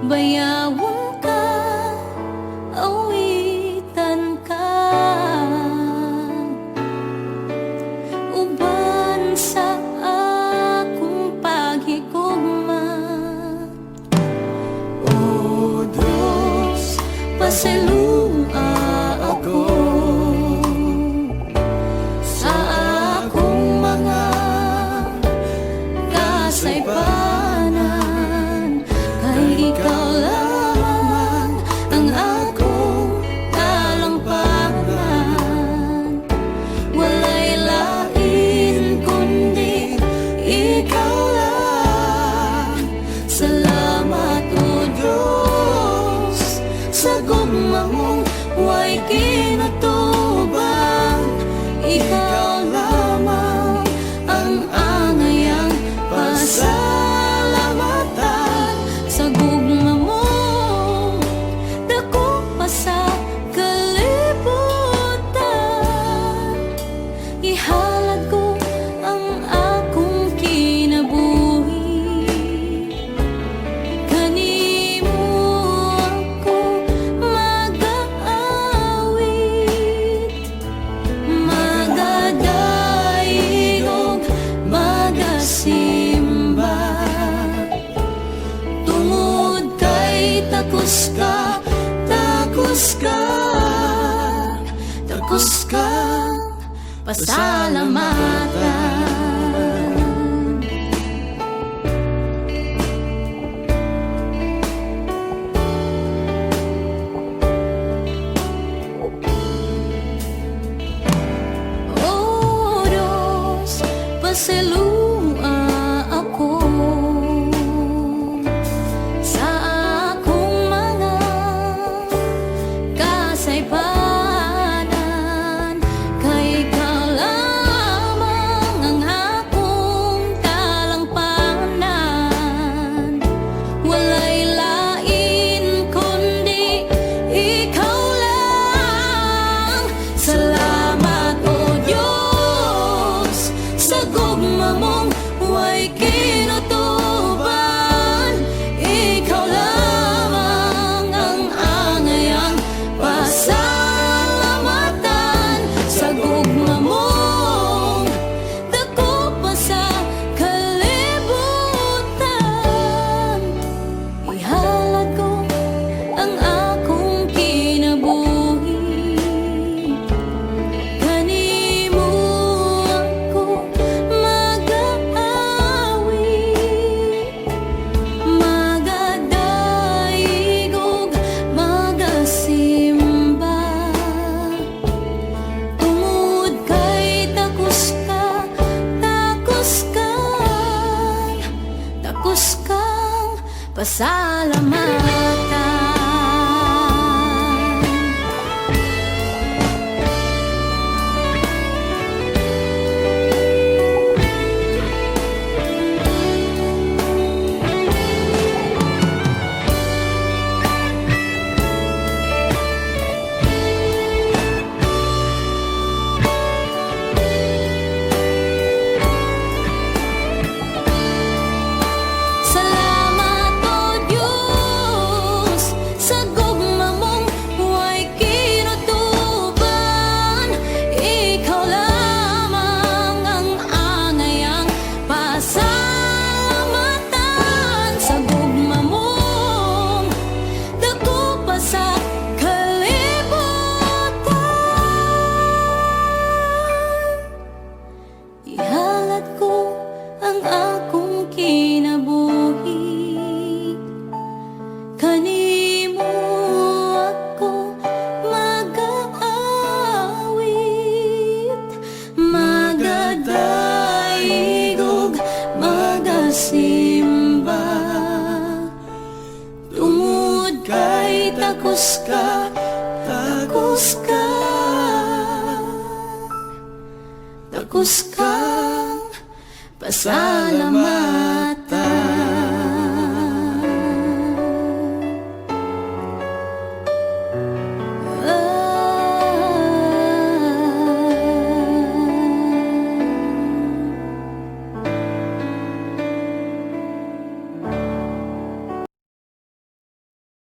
Bayawon ka, awitan ka, uban sa akong paghigugma. O Diyos, pasayloa ako sa akong mga kasaypanan, kay ikaw lamang ang akong talampakan. Walay lain kundi ikaw lang. Salamat, O Diyos, sa gugma mong way kinatubang. Ikaw lamang ang angayang pasalamatan sa gugma mo dako pa sa kalibutan. Ihalad ko ang akong kinabuhi. Kanimo ako magaawit, magadayeg ug magasimba, tungod kay takos ka, takos ka, takos ka pasalamatan. O Diyos, pasayloa ako sa akong mga kasaypanan, kay ikaw lamang ang akong talampanan. Walay lain kundi ikaw lang. Salamat, O Diyos, sa gugma mong way kinutuban. Ikaw lamang ang angayang pasalamatan sa gugma mong dako pa sa kalibutan. Ihalad ko ang akong kinabuhi. Kanimo ako magaawit, magadayeg ug magasimba, tungod kay takos ka, takos ka, takos kang pasalamatan. Salamat, O Diyos, sa gugma mong way kinutuban. Ikaw lamang ang angayang pasalamatan sa gugma mong dako pa sa kalibutan. Ihalad ko ang akong kinabuhi. Kanimo ako magaawit, magadayeg ug magasimba, tungod kay takos ka, takos ka, takos kang pasalamatan.